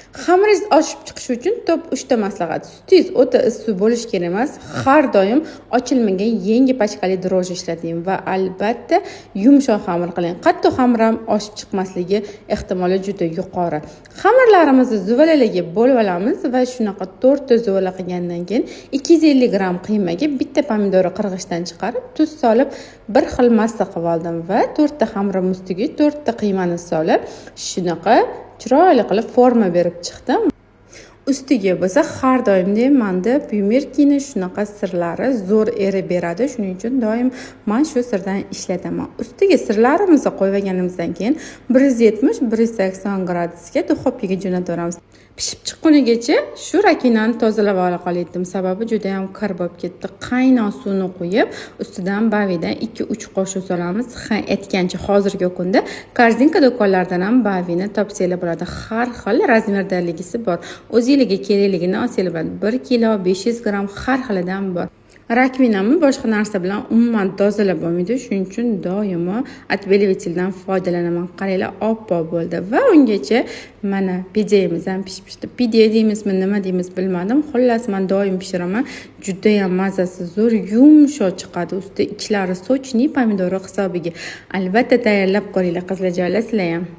Xamiringiz oshib chiqishi uchun top 3 ta maslahat. Sutingiz o'ta issiq bo'lishi kerak emas. Har doim ochilmagan yangi pachkali дрожжи ishlating va albatta yumshoq xamir qiling. Qattiq xamir ham oshib chiqmasligi ehtimoli juda yuqori. Xamirlarimizni zuvalalarga bo'lib olamiz va shunaqa 4 ta zuvala qilgandan keyin 250 gramm qiymaga bitta pomidorni qirg'ichdan chiqarib, tuz solib, bir xil massa qilib oldim va 4 ta xamirim ustiga 4 ta qiymani solib, shunaqa chiroyli qilib forma berib chiqdim. Ustiga bo'lsa har doimdek manda Pyumirkini shunaqa sirlari zo'r erib beradi. Shuning uchun doim man shu sirdan ishlataman. Ustiga sirlarimizni qo'yib olganimizdan keyin 170-180 gradusga duxovkaga jo'nataveramiz. Pishib chiqqunigacha shu rakinani tozalab ola qolaydim. Sababi juda ham kir bo'lib ketdi. Qaynoq suvni quyib, ustidan Bavidan 2-3 qoshiq solamiz. Ha, aytgancha, hozirgi kunda Korzinka do'konlaridan ham Bavini topsanglar bo'ladi. Har xil размер daligisi bor. O'zingizga kerakligini olsanglar bo'ladi. 1 kilo, 500 gramm har xilidan bor. Раковина ni boshqa narsa bilan umuman tozalab bo'lmaydi. Shuning uchun doimo отбеливатель dan foydalanaman. Qaranglar, oppoq bo'ldi va ungacha mana pideyimiz ham pishib chiqdi. Pide deymizmi, nima deymiz, bilmadim. Xullas, man doim pishiraman. Juda ham mazasi zo'r, yumshoq chiqadi. Usti ichlari сочный pomidori hisobiga. Albatta tayyorlab ko'ringlar, qizlarjonlar, sizlar ham.